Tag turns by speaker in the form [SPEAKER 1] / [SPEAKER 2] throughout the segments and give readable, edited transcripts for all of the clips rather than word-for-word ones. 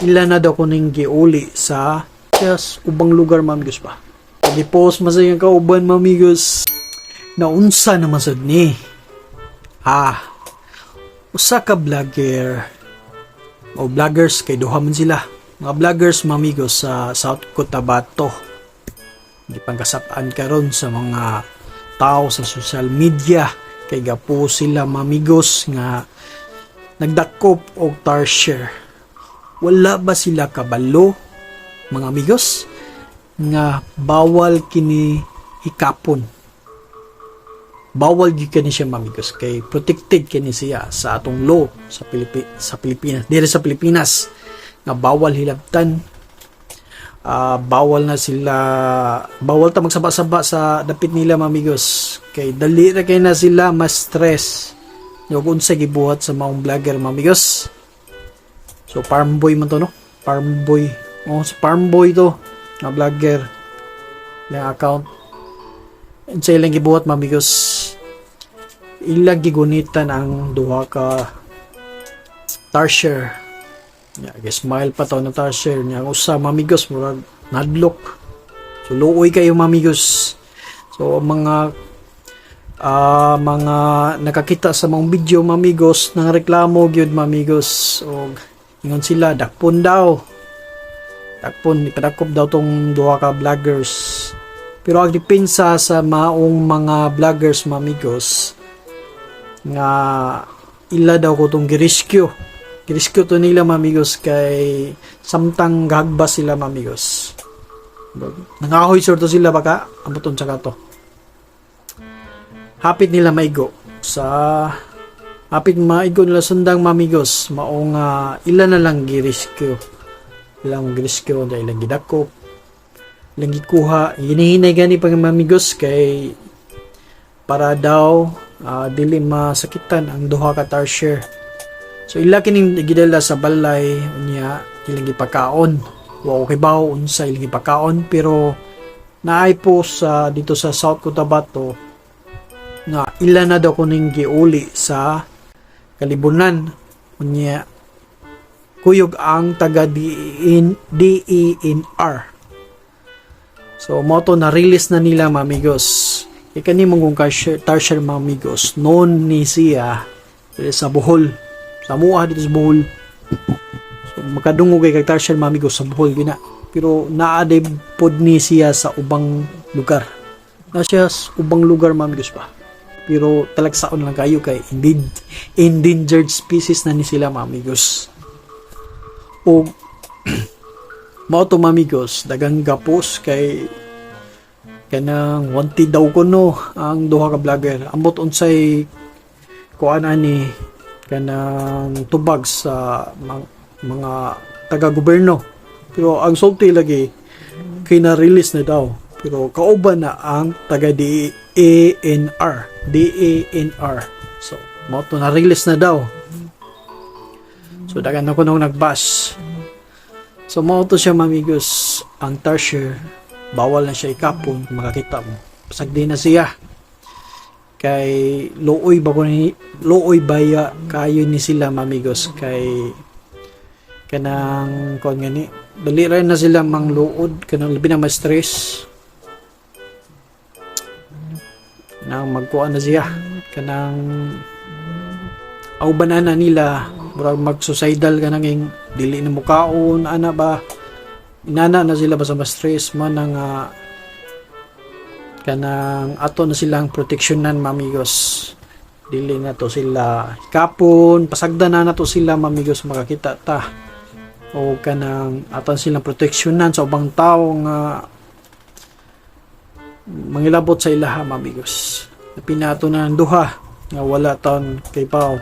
[SPEAKER 1] Ila na daw kuning giuli sa just ubang lugar, mamigos ba. Gi-post man sa iyang kauban, mamigos. Naunsa naman sad ni? Ah, usa ka vlogger o vloggers kay duha man sila. Mga vloggers, mamigos, sa South Cotabato. Gipangkasap-an karon sa mga tao sa social media kay gapo sila, mamigos, nga nagdakop og tarsier. Wala ba sila kabalo, mga amigos, nga bawal kini hikapon? Bawal gyud kini siya, mamigos, kay protected kini siya sa atong law sa Pilipinas. Diri sa Pilipinas nga bawal hilabtan. Bawal na sila, bawal ta magsaba-saba sa dapit nila, mamigos, kay dali ra kay na sila mas stress. Yung unsa gibuhat sa maong vlogger, mamigos? So farm boy man to, no? Farm boy. Oh, sa farm boy to nga vlogger na account. Unsa ilang gibuhat, mamigos? Ilang gigunitan ang duha ka tarsier. Ya, smile pa to na tarsier niya. Ang usa, mamigos, murag nadlok. So luoy kayo, mamigos. So ang mga nakakita sa mga video, mamigos, nang reklamo gyud, mamigos, og ingon sila dakpon daw. Dakpon, ipadakop daw tong duha ka vloggers. Pero ang depensa sa maong mga vloggers, mamigos, nga ila daw ko tong girescue. Girescue to nila, mamigos, kay samtang gahagbas sila, mamigos. Nangahoy sure to sila baka abuton sa kato. Hapit nila maigo sa hapit maigo nila sundang, mamigos, mao nga ila na lang girescue. Ilang girescue na, ilang gidakop, ilang gikuha, hinihinay gani pag, mamigos, kay para daw dili masakitan ang duha ka tarsier. So ila kining gidala sa balay, unya ilang gipakaon. Wa ko kibaw unsa ilang gipakaon, pero naay post sa dito sa South Cotabato nga ila na daw kuning giuli sa kalibunan, unya kuyog ang taga DEN, DENR. So mao to, na release na nila, mamigos. Kay kani mong tarsier, mamigos, known ni siya sa Bohol. Sa mua dito sa Bohol. So makadungog kay kag tarsier, mamigos, sa Bohol gina. Pero naa pod ni siya sa ubang lugar. Na siya sa ubang lugar, mamigos ba. Pero talagsaon lang kayo kay indeed endangered species na ni sila, mamigos. O mao to, mamigos, dagang gapos kay kanang wanted daw kuno ang duha ka vlogger. Ambot unsay kuan ani kanang tubag sa mga taga-gobyerno. Pero ang sulti lagi kay na-release na daw. Pero kauban na ang taga DANR, DANR. So mao to, na-release na daw. So dagan ako nung nagbash. So mao to siya, mamigos, ang tarsier bawal na siya ikapon. Kung makakita mo, pasagdi na siya. Kay luoy ba ko ni, luoy baya kayo ni sila, mamigos, kay kanang kuan gani, dali ra na sila mangluod, kanang labi na ma-stress nang magkuan na siya, kanang auban na nila, murag mag-suicidal, kanang ing dili na mukaon ana ba, inana na sila ba sa ma-stress man ang kanang ato na silang proteksyonan, mamigos. Dili na to sila kapon, pasagda na nato sila, mamigos, makakita ta o kanang aton silang proteksyonan sa ubang tao nga mangilabot sa ilaha, mamigos. Pinato na ang duha nga wala taon kay pao,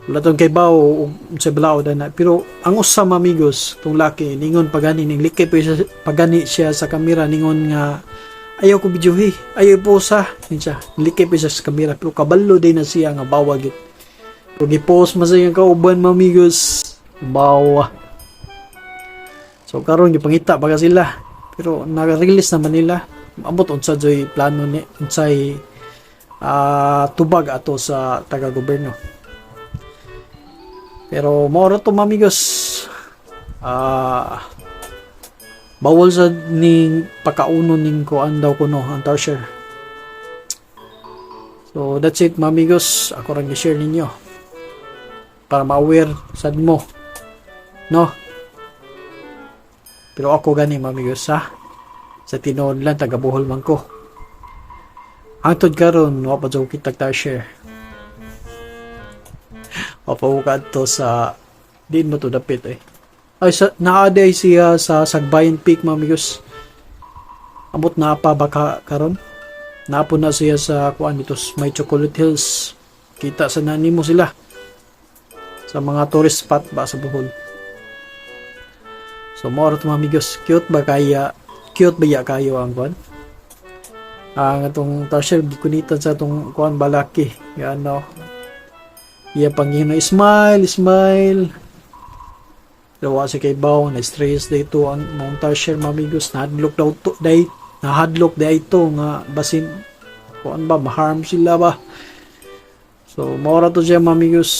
[SPEAKER 1] wala taon kay bao ug sa balaod na. Pero ang usa, mamigos, tong laki, ningon pagani ning likay pa siya, pagani siya sa kamera, ningon nga, "Ayaw ko videohi, ayaw po sa," yun siya, likay pa siya sa kamera, pero kabalo din na siya nga bawal gid. Pero gi-post man sa iyang kauban, mamigos, bawa. So karon gipangita baga sila, pero na-release naman nila. Ambot unsa joy plano ni, unsay tubag ato sa taga-gobyerno. Pero mao ra to, mamigos. Bawal sa ning pakauno ning kuan daw kuno ang tarsier. So that's it, mga amigos. Ako rang i-share ninyo para ma-aware sad mo, no? Pero ako gani, mga amigos, ha. Sa tinuod lang, taga Bohol man ko. Hangtod karon wa pa jud kitag tarsier. Wa pa ko kadto sa diin mo to dapit eh. Ay sa naa diay siya sa Sagbayan Peak, mga amigos. Amot naa pa baka karon. Naa po na siya sa kuan dito sa may Chocolate Hills. Kita sa nani mo sila sa mga tourist spot ba sa Bohol. So mao ra to, mga amigos, cute ba kaya? Cute ba ya kayo ang kuan? Ang atong tarsier gikunitan sa atong kuan balaki. Yan no. Iya pangino, smile, smile. Pero wa sa kay baw na stress dito ang mga tarsier, mga amigos, nahadlok daw to day, nahadlok day ito nga basin kuan ba, ma-harm sila ba. So mao ra to siya, mga amigos.